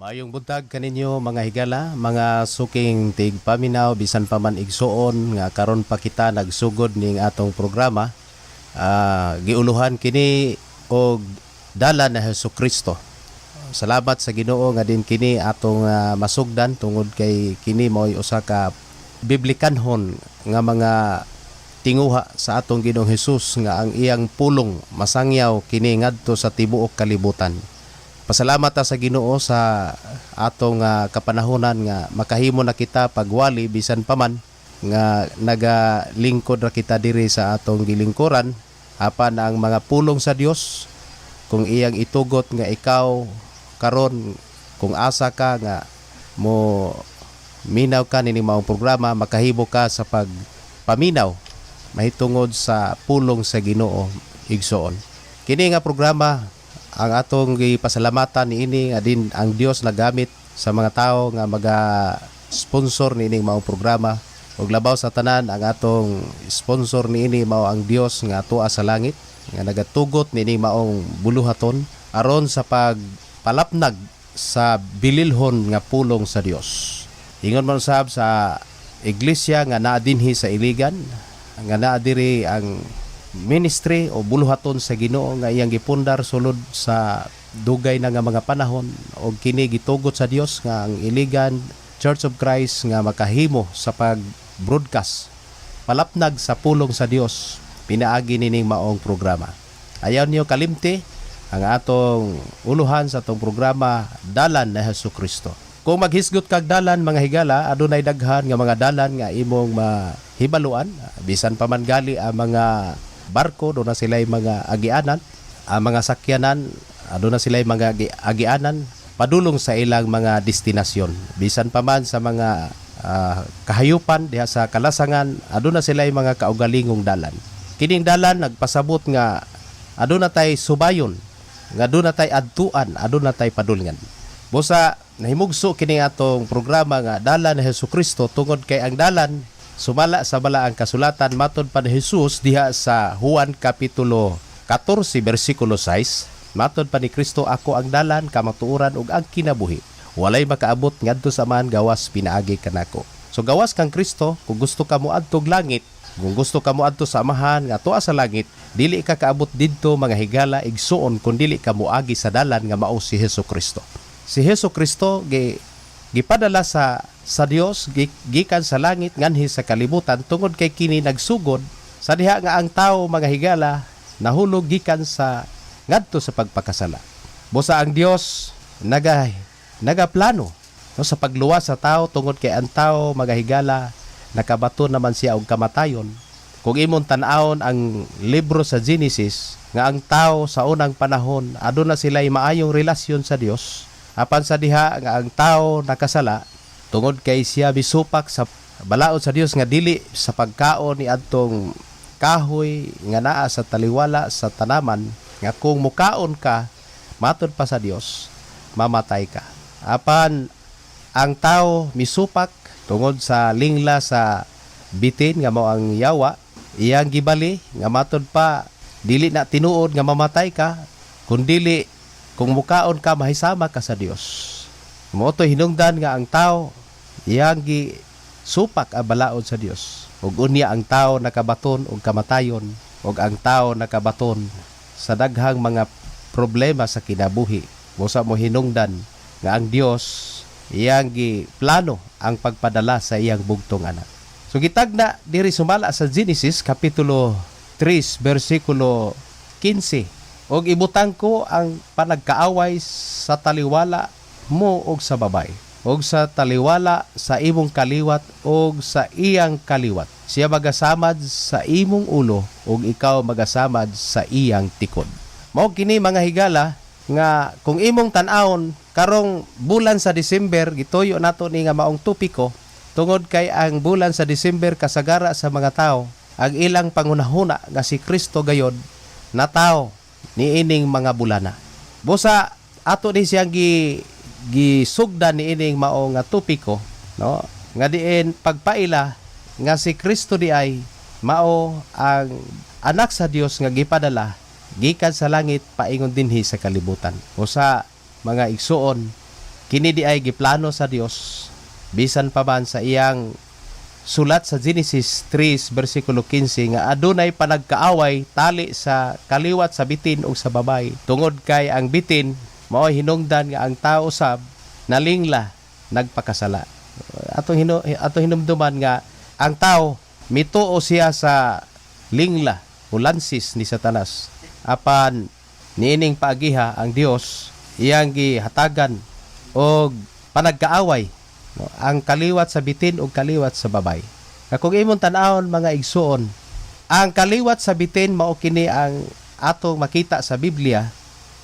Maayong buntag kaninyo, mga higala, mga suking tigpaminaw bisan pa man, igsuon, nga karon pa kita nagsugod ning atong programa. Giuluhan kini og Dalan ni Hesus Kristo. Salamat sa Ginoo nga din kini atong masugdan tungod kay kini mao'y usa ka biblikanhon nga mga tinguha sa atong Ginoong Hesus nga ang iyang pulong masangyaw kini ngadto sa tibuok kalibutan. Pasalamat ta sa Ginoo sa atong kapanahonan nga makahimo na kita pagwali bisan pa man nga nagalingkod ra kita diri sa atong gilingkuran, apan ang mga pulong sa Dios, kung iyang itugot nga ikaw karon, kung asa ka nga mo minaw ka nining maong programa, makahimo ka sa pagpaminaw mahitungod sa pulong sa Ginoo, igsoon. Kini nga programa, ang atong gipasalamatan niini nga din ang Dios nagamit sa mga tao nga maga sponsor niining maong programa, ug labaw sa tanan, ang atong sponsor niini mao ang Dios nga atoa sa langit nga nagatugot niining maong buluhaton aron sa pagpalapnag sa bililhon nga pulong sa Dios. Ingon man usab sa iglesia nga naa dinhi sa Iligan, nga naa diri ang ministry o buluhaton sa Ginoo nga iyang gipundar sulod sa dugay na nga mga panahon, og kini gitugot sa Dios nga ang Iligan Church of Christ nga makahimo sa pag-broadcast, palapnag sa pulong sa Dios pinaagi nining maong programa. Ayaw niyo kalimti ang atong uluhan sa atong programa, Dalan ni Hesus Kristo. Kung maghisgot kag dalan, mga higala, adunay daghan nga mga dalan nga imong mahibaluan. Bisan pa man gali ang mga barko, duna sila mga agianan, ang mga sakyanan, aduna sila mga agianan padulong sa ilang mga destinasyon. Bisan pa man sa mga kahayupan diha sa kalasangan, aduna sila mga kaugalingong dalan. Kining dalan nagpasabot nga aduna tay subayon, nga aduna tay adtuan, aduna tay padulngan. Busa nahimugso kini atong programa nga Dalan ni Hesus Kristo tungod kay ang dalan sumala sa Balaang Kasulatan, matod pa ni Jesus diha sa Juan kapitulo 14 bersikulo 6, matod pa ni Kristo, "Ako ang dalan, kamatuoran ug ang kinabuhi. Walay makaabot ngadto sa Amahan gawas pinaagi kanako." So gawas kang Kristo, kung gusto ka moadtog langit, kung gusto ka moadto sa Amahan nga tuwa sa langit, dili ka kaabot didto, mga higala, igsuon, kung dili ka moagi sa dalan nga mao si Hesus Kristo. Si Hesus Kristo gipadala sa Dios gikan sa langit nganhi sa kalibutan tungod kay kini nagsugod sa diha nga ang tao, mga higala, nahulog gikan sa ngadto sa pagpakasala. Busa ang Dios nagaplano, no, sa pagluwas sa tao tungod kay ang tao, mga higala, nakabato naman siya og kamatayon. Kung imong tan-awon ang libro sa Genesis nga ang tao sa unang panahon aduna sila maayong relasyon sa Dios, apan sa diha nga ang tao nakasala tungod kay siya misupak sa balaod sa Dios nga dili sa pagkaon ni adtong kahoy nga naa sa taliwala sa tanaman, nga kung mukaon ka, matod pa sa Dios, mamatay ka. Apan ang tao misupak tungod sa lingla sa bitin nga mao ang yawa, iyang gibali nga matod pa dili na tinuod nga mamatay ka, kun dili kung mukaon ka mahisama ka sa Dios. Mao to hinungdan nga ang tao iyang gi supak ang balaod sa Dios ug unya ang tao nakabaton og kamatayon ug ang tao nakabaton sa daghang mga problema sa kinabuhi. Busa mo hinungdan nga ang Dios iyang giplano ang pagpadala sa iyang bugtong anak. So gitagna diri sumala sa Genesis kapitulo 3 bersikulo 15, "Og ibutang ko ang panagkaaway sa taliwala mo og sa babay, og sa taliwala sa imong kaliwat og sa iyang kaliwat. Siya magasamad sa imong ulo ug ikaw magasamad sa iyang tikod." Mao kini, mga higala, nga kung imong tan-awon karong bulan sa December, gituyo nato ni nga maong topiko tungod kay ang bulan sa December, kasagara sa mga tao, ang ilang pangunahuna nga si Kristo gayod natawo niining mga bulana. Busa ato ni siyang gisugdan niining mao nga topiko, no, nga diin pagpaila nga si Kristo di ay mao ang anak sa Dios nga gipadala gikan sa langit paingon dinhi sa kalibutan. Usa, mga igsuon, Kini diay giplano sa Dios bisan pa man sa iyang sulat sa Genesis 3 bersikulo 15 nga adunay panagkaaway tali sa kaliwat sa bitin ug sa babay, tungod kay ang bitin mao hinungdan nga ang tao sab nalingla, nagpakasala. Atong hinumduman nga ang tao mituo siya sa lingla o lansis ni Satanas, apan niining paagiha ang Dios iyang gihatagan og panagkaaway, no, ang kaliwat sa bitin ug kaliwat sa babay. Nga kung imong tan-awon, mga igsuon, ang kaliwat sa bitin mao kini ang atong makita sa Biblia,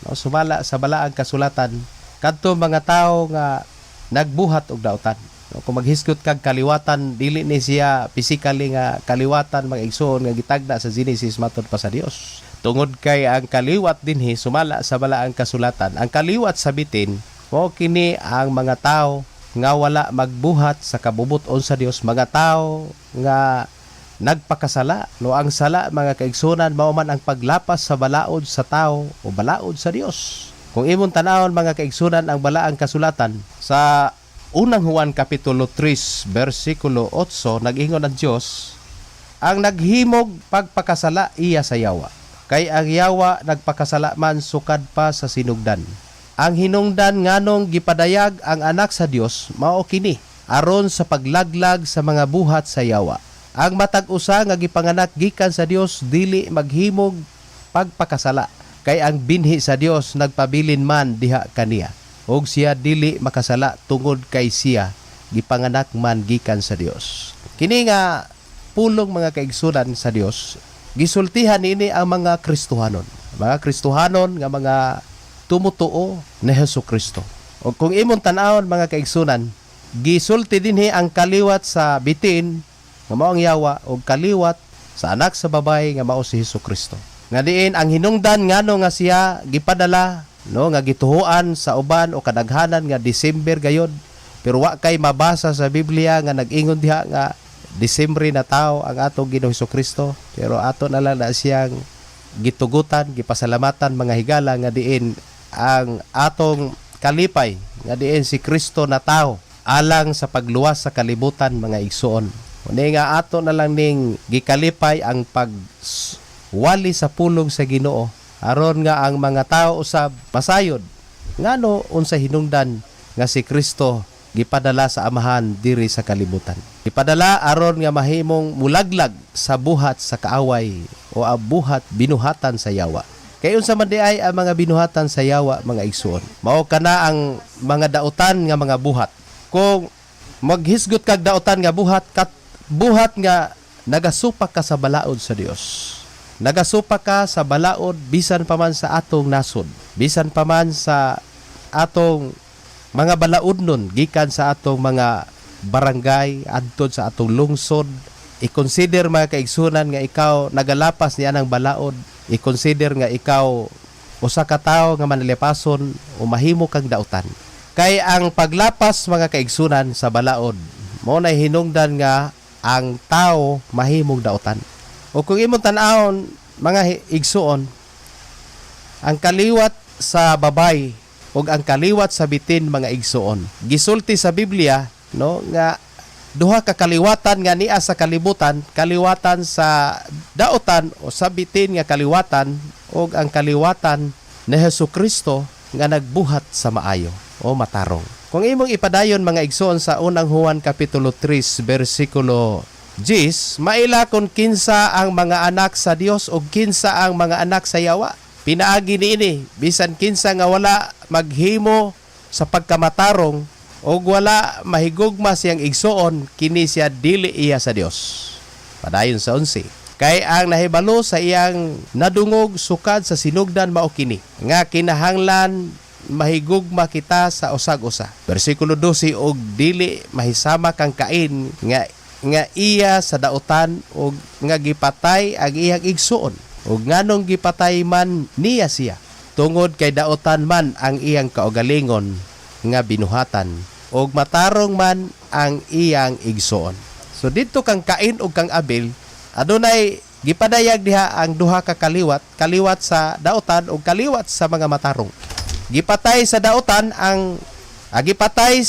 no, sumala sa Balaang Kasulatan, kadto mga tawo nga nagbuhat og dautan. No, kung maghisgot kag kaliwatan, dili ni siya physically nga kaliwatan, mga igsuon, nga gitagda sa Genesis matod pa sa Dios. Tungod kay ang kaliwat dinhi sumala sa Balaang Kasulatan, ang kaliwat sa bitin mao kini ang mga tao nga wala magbuhat sa kabubut-on sa Dios, mga tao nga nagpakasala. No, ang sala, mga kaigsunan, mao man ang paglapas sa balaod sa tao o balaod sa Dios. Kung imong tan-awon, mga kaigsunan, ang Balaang Kasulatan sa Unang Juan kapitulo 3 bersikulo 8, nag-ingon ang Dios: "Ang naghimog pagpakasala iya sa yawa, kay ang yawa nagpakasala man sukad pa sa sinugdan. Ang hinungdan nganong gipadayag ang Anak sa Dios mao kini, aron sa paglaglag sa mga buhat sa yawa. Ang matag usa nga gipanganak gikan sa Dios dili maghimog pagpakasala, kay ang binhi sa Dios nagpabilin man diha kaniya, ug siya dili makasala tungod kay siya gipanganak man gikan sa Dios." Kini nga pulong, mga kaigsunan sa Dios, gisultihan niini ang mga Kristohanon. Mga Kristohanon nga mga tumutuo ni Hesus Kristo. O kung imong tan-awon, mga kaigsunan, gisulti dinhi ang kaliwat sa bitin nga mao ang yawa o kaliwat sa anak sa babay nga mao si Hesus Kristo. Nga diin ang hinungdan ngano nga siya gipadala, no, nga gituhuan sa uban o kadaghanan nga December gayod, pero wa kay mabasa sa Biblia nga nag-ingon diha nga Disembre na tao ang atong Ginoong Hesus Kristo, pero ato na lang na siyang gitugutan, gipasalamatan, mga higala, nga diin ang atong kalipay nga diin si Kristo na tao alang sa pagluwas sa kalibutan, mga igsuon. Uni nga ato na lang ning gikalipay ang pag wali sa pulong sa Ginoo aron nga ang mga tao usab masayod ngano unsa hinungdan nga si Kristo gipadala sa Amahan diri sa kalibutan. Gipadala aron nga mahimong mulaglag sa buhat sa kaaway o ang buhat binuhatan sa yawa. Kay unsa man diay ang mga binuhatan sa yawa, mga igsuon? Mao kana ang mga dautan nga mga buhat. Kung maghisgot kag dautan nga buhat, kat buhat nga nagasupak ka sa balaod sa Dios. Nagasupak ka sa balaod bisan pa man sa atong nasod, bisan pa man sa atong mga balaod nun gikan sa atong mga barangay, adtod sa atong lungsod. I-consider, mga kaigsunan, nga ikaw nagalapas niya ng balaod. I-consider nga ikaw usa ka tawo nga manalipason o mahimo kang dautan. Kay ang paglapas, mga kaigsunan, sa balaod, mao na hinungdan nga ang tao mahimong dautan. O kung imong tan-awon, mga igsuon, ang kaliwat sa babay ug ang kaliwat sa bitin, mga igsuon. Gisulti sa Biblia, no, nga duha ka kaliwatan nga nia sa kalibutan, kaliwatan sa daotan o sa bitin nga kaliwatan ug ang kaliwatan ni Hesus Kristo nga nagbuhat sa maayo o matarong. Kung imong ipadayon, mga igsoon, sa Unang Juan kapitulo 3 bersikulo 10, maila kung kinsa ang mga anak sa Dios o kinsa ang mga anak sa yawa. Pinaagi niini, bisan kinsa nga wala maghimo sa pagkamatarong o wala mahigugma siyang igsoon, kini siya dili iya sa Dios. Padayon sa 11. Kay ang nahibalo sa iyang nadungog sukad sa sinugdan mao kini, nga kinahanglan mahigugma kita sa usag-usa. Bersikulo 12, og dili mahisama kang Cain nga iya sa dautan og nga gipatay ang iyang igsuon. Ug nganong gipatay man niya siya? Tungod kay dautan man ang iyang kaugalingon nga binuhatan ug matarong man ang iyang igsuon. So didto kang Cain ug kang Abel, adunay gipadayag diha ang duha ka kaliwat, kaliwat sa dautan ug kaliwat sa mga matarong. Gipatay sa dautan ang Agi patay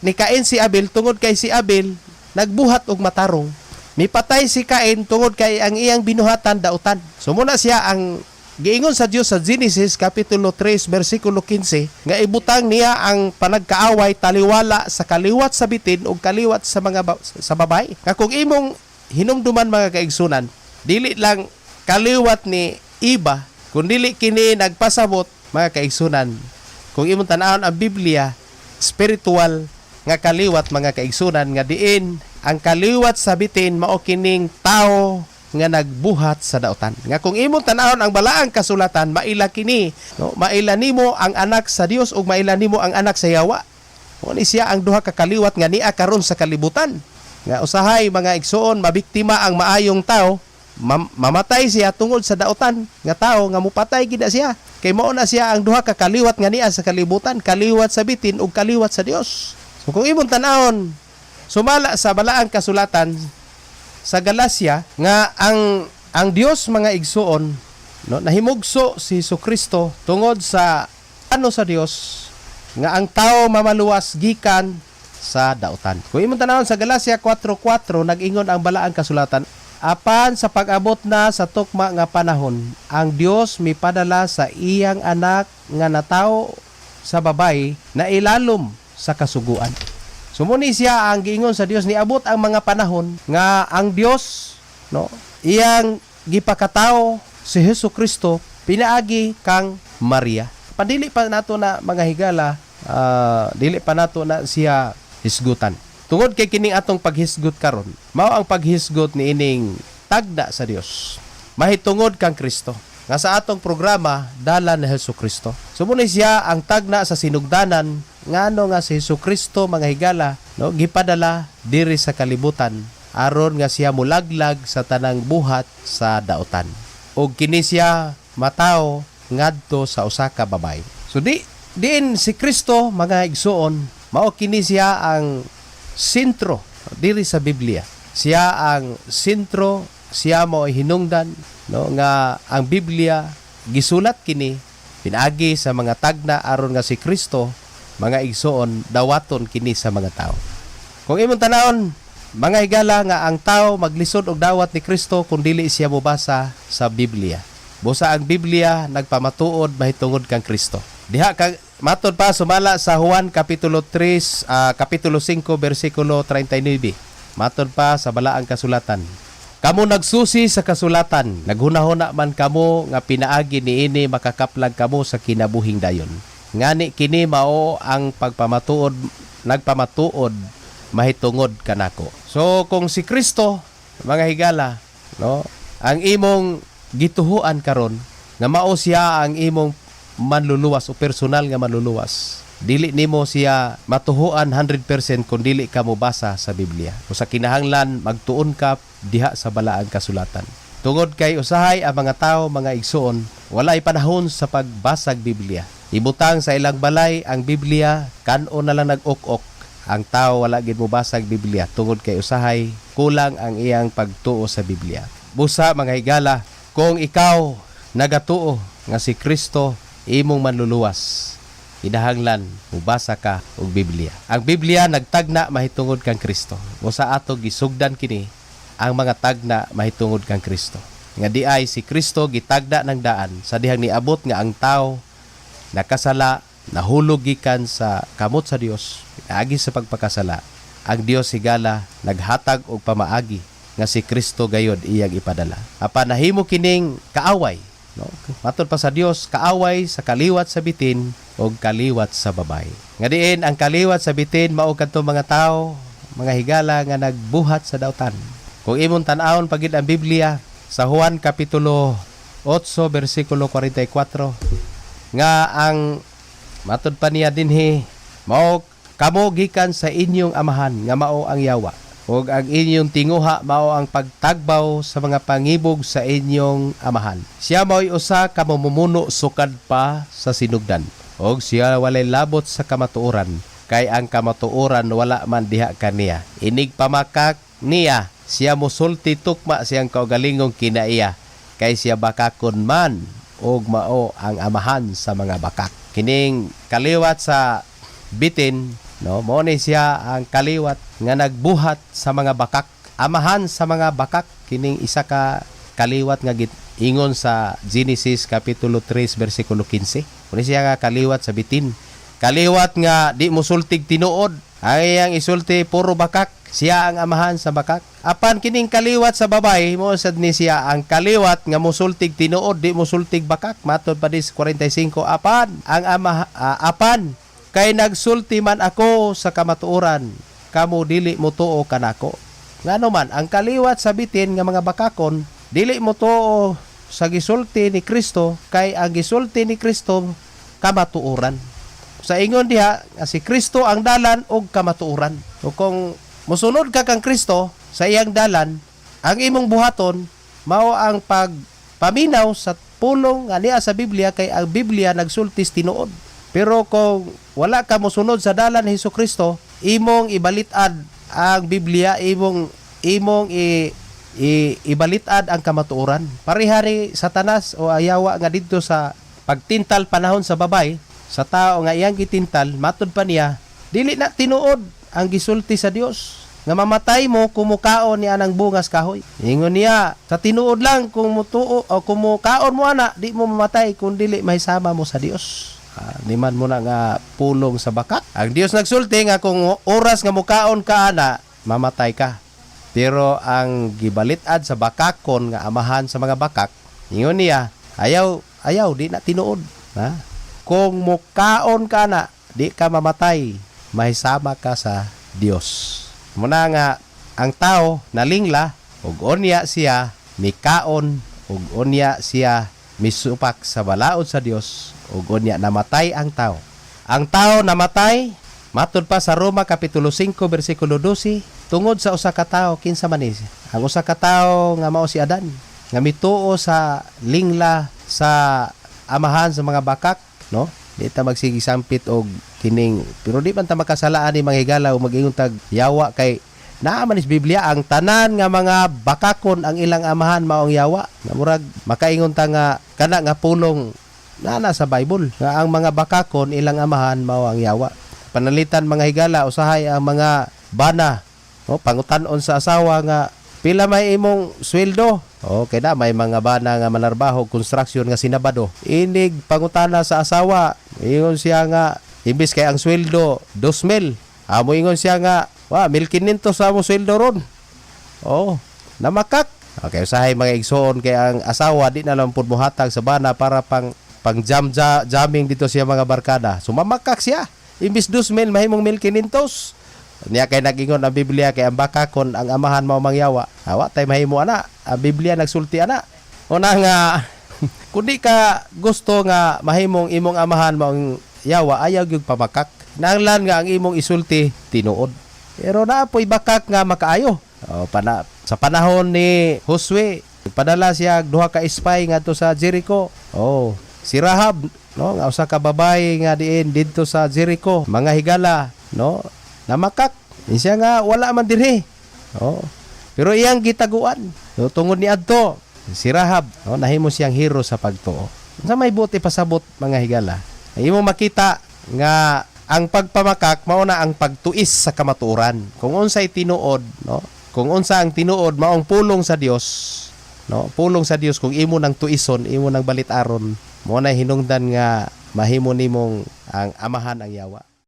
ni Cain si Abel tungod kay si Abel nagbuhat og matarong. Mipatay si Cain tungod kay ang iyang binuhatan dautan. So muna siya ang giingon sa Dios sa Genesis kapitulo 3 bersikulo 15 nga ibutang niya ang panagkaaway taliwala sa kaliwat sa bitin ug kaliwat sa mga sa babae. Nga kung imong hinumduman, mga kaigsunan, dili lang kaliwat ni Iba, kun dili kini nagpasabot, mga kaigsunan, kung imong tan-awon ang Biblia, spiritual nga kaliwat, mga kaigsunan, nga diin ang kaliwat sa bitin mao kining tao nga nagbuhat sa dautan. Nga kung imong tan-awon ang balaang kasulatan, maila kini, no? Maila nimo ang anak sa Dios ug maila nimo ang anak sa yawa. Mo ni siya ang duha ka kaliwat nga nia karon sa kalibutan. Nga usahay, mga igsuon, mabiktima ang maayong tao, mamatay siya tungod sa dautan nga tao nga mupatay gid na siya. Kay mao na siya ang duha ka kaliwat nga nia sa kalibutan, kaliwat sa bitin ug kaliwat sa Dios. So kung imong tan-awon sumala sa balaang kasulatan sa Galacia nga ang Dios, mga igsuon, no, nahimugso si Kristo tungod sa ano sa Dios nga ang tao mamaluwas gikan sa dautan. Kung imong tanawon sa Galacia 4:4, nag-ingon ang balaang kasulatan, "Apan sa pag-abot na sa tukma nga panahon, ang Dios mipadala sa iyang anak nga natawo sa babay na ilalom sa kasuguan." So muni siya ang giingon sa Dios, niabot ang mga panahon nga ang Dios, no, iyang gipakatao si Hesus Kristo pinaagi kang Maria. Pandili pa nato na, mga higala, dili pa nato na siya hisgutan. Tungod kay kining atong paghisgot karon, mao ang paghisgot ni ining tagda sa Dios mahitungod kang Kristo. Nga sa atong programa, Dalan ni Hesus Kristo. So muna siya ang tagna sa sinugdanan ngano nga si Hesus Kristo, mga higala, no, gipadala diri sa kalibutan aron nga siya mulaglag sa tanang buhat sa dautan. Og kini siya matawo ngadto sa usa ka babae. So di diin si Kristo, mga igsuon, mao kini siya ang sentro diri sa Biblia. Siya ang sentro, siya mo hinungdan, no, nga ang Biblia gisulat kini pinaagi sa mga tagna aron nga si Kristo, mga igsuon, dawaton kini sa mga tao. Kung imong tanawon, mga higala, nga ang tao maglisod og dawat ni Kristo kung dili siya mobasa sa Biblia. Busa ang Biblia nagpamatuod mahitungod kang Kristo. Diha ka matod pa sumala sa Juan kapitulo 3, kapitulo 5 bersikulo 39. Matod pa sa balaang kasulatan, "Kamo nagsusi sa kasulatan, naghunahuna man kamo nga pinaagi niini makakaplag kamo sa kinabuhing dayon. Ngani kini mao ang pagpamatuod nagpamatuod mahitungod kanako." So kung si Kristo, mga higala, no, ang imong gituhuan karon nga mao siya ang imong manluluwas o personal nga manluluwas, dili nimo siya matuhuan 100% kung dili ka mobasa sa Biblia. Kung sa kinahanglan magtuon ka diha sa balaang kasulatan. Tungod kay usahay ang mga tao, mga igsuon, walay panahon sa pagbasag Biblia. Ibutang sa ilang balay ang Biblia, kan-o na lang nag-ok-ok. Ang tao wala gid mobasag Biblia tungod kay usahay kulang ang iyang pagtuo sa Biblia. Busa, mga higala, kung ikaw nagatuo nga si Kristo imong manluluwas, kinahanglan mubasa ka og Biblia. Ang Biblia nagtagna mahitungod kang Kristo. Busa ato gisugdan kini ang mga tagna mahitungod kang Kristo. Nga di ay si Kristo gitagda ng daan sa dihang niabot nga ang tao nakasala, nahulog gikan sa kamot sa Dios, agi sa pagpakasala. Ang Dios, higala, naghatag og pamaagi nga si Kristo gayod iyang ipadala. Apan nahimo kining kaaway, no? Matod pa sa Dios, kaaway sa kaliwat sa bitin o kaliwat sa babay. Nga diin ang kaliwat sa bitin mao kadto mga tao, mga higala, nga nagbuhat sa dautan. Kung imong tan-awon pagid ang Biblia sa Juan kapitulo 8 bersikulo 44 nga ang matod pa niya dinhi, "Mao kamo gikan sa inyong amahan nga mao ang yawa ug ang inyong tinguha mao ang pagtagbaw sa mga pangibog sa inyong amahan. Siya mao'y usa ka mamumuno sukad pa sa sinugdan ug siya walay labot sa kamatuoran kay ang kamatuoran wala man diha kaniya. Inig pamakak niya, siya mosulti tukma siyang kaugalingong kinaiya kay siya bakakon man ug mao ang amahan sa mga bakak." Kining kaliwat sa bitin, no, mao ni siya ang kaliwat nga nagbuhat sa mga bakak, amahan sa mga bakak kining isa ka kaliwat nga ingon sa Genesis kapitulo 3 bersikulo 15. Mao ni siya nga kaliwat sa bitin. Kaliwat nga di mosultig tinuod. Ang iyang isulti puro bakak. Siya ang amahan sa bakak. Apan kining kaliwat sa babay, mo sad ni siya ang kaliwat nga mosultig tinuod, di mosultig bakak. Matod pa dis 45, apan ang ama apan kay nagsulti man ako sa kamatuoran, kamo dili motuo kanako. Ngano man ang kaliwat sa bitin nga mga bakakon dili motuo sa gisulti ni Kristo, kay ang gisulti ni Kristo kamatuoran. Sa ingon diha nga si Kristo ang dalan og kamatuoran. O kung mosunod ka kang Kristo sa iyang dalan, ang imong buhaton mao ang pagpaminaw sa pulong nga niya sa Biblia, kay ang Biblia nagsultis tinuod. Pero kung wala ka mosunod sa dalan ni Hesus Kristo, imong ibalit-ad ang Biblia, imong imong i, i ibalit-ad ang kamatuoran. Pareha ni Satanas o ayawa nga didto sa pagtintal panahon sa babay, sa tao nga iyang gitintal, matud pa niya, dili na tinuod ang gisulti sa Dios nga mamatay mo kumukaon ni anang bungas kahoy. Ingon niya, sa tinuod lang kung mutuo o kumukaon mo ana, di mo mamatay kung dili mahisama mo sa Dios. Di man mo na nga pulong sa bakak. Ang Dios nagsulti nga kung oras nga mukaon ka ana, mamatay ka. Pero ang gibalit-ad sa bakakon nga amahan sa mga bakak, ingon niya, ayaw, ayaw, di na tinuod. Ha? Kung mukaon ka na, di ka mamatay, mahisama ka sa Dios. Muna nga ang tao nalingla ug unya siya mikaon ug unya siya misupak sa balaod sa Dios ug unya namatay ang tao. Ang tao namatay matud pa sa Roma kapitulo 5 bersikulo 12 tungod sa usa ka tawo. Kinsa man ni ang usa ka tawo nga mao si Adan nga mituo sa lingla sa amahan sa mga bakak, no? Di ta magsige sampit og kining, pero di man ta makasalaan ni mga higala o mag-ingon tag yawa, kay naa man is Biblia ang tanan nga mga bakakon ang ilang amahan mao ang yawa. Nga murag makaingon ta nga kana nga pulong naa na sa Bible nga ang mga bakakon ilang amahan mao ang yawa. Panalitan, mga higala, usahay ang mga bana, no, pangutan-on sa asawa nga pila may imong sweldo. Okay na may mga bana nga manarbaho construction nga Sinabado. Inig pangutana sa asawa, ingon siya nga imbis kay ang sweldo 2,000. Amo ingon siya nga wa 1,500 sa amo sweldo ron. Oh, namakak. Okay, usahay mga igsoon, kay ang asawa di na lang pud mohatag sa bana para pang pang jam jamming dito siya mga barkada. Sumamakak siya. Imbis 2,000 mahimong 1,500. Niya kay nagingon ang Biblia kay ang bakakon ang amahan mao mangyawa. Awa tay mahimo ana. Ang Biblia nagsulti ana. Una nga kung di ka gusto nga mahimong imong amahan maong yawa, ayaw gyud pamakak. Nanglan nga ang imong isulti tinuod. Pero naa poy bakak nga makaayo. O, sa panahon ni Josue, padala siya og duha ka spy ngadto sa Jericho. Oh, si Rahab, no, nga usa ka babae nga diin didto sa Jericho, mga higala, no, namakak. Siya nga wala man dinhi. Oh. Pero iyang gitaguan. So, tungod ni adto, si Rahab, no, nahimo siyang hero sa pagtuo. Sa may buti pasabot, mga higala. Imo makita nga ang pagpamakak mao na ang pagtuis sa kamatuoran. Kung unsay tinuod, no? Kung unsa ang tinuod maong pulong sa Dios, no? Pulong sa Dios kung imo nang tuison, imo nang balit-aron, mo na hinungdan nga mahimo nimong ang amahan ang yawa.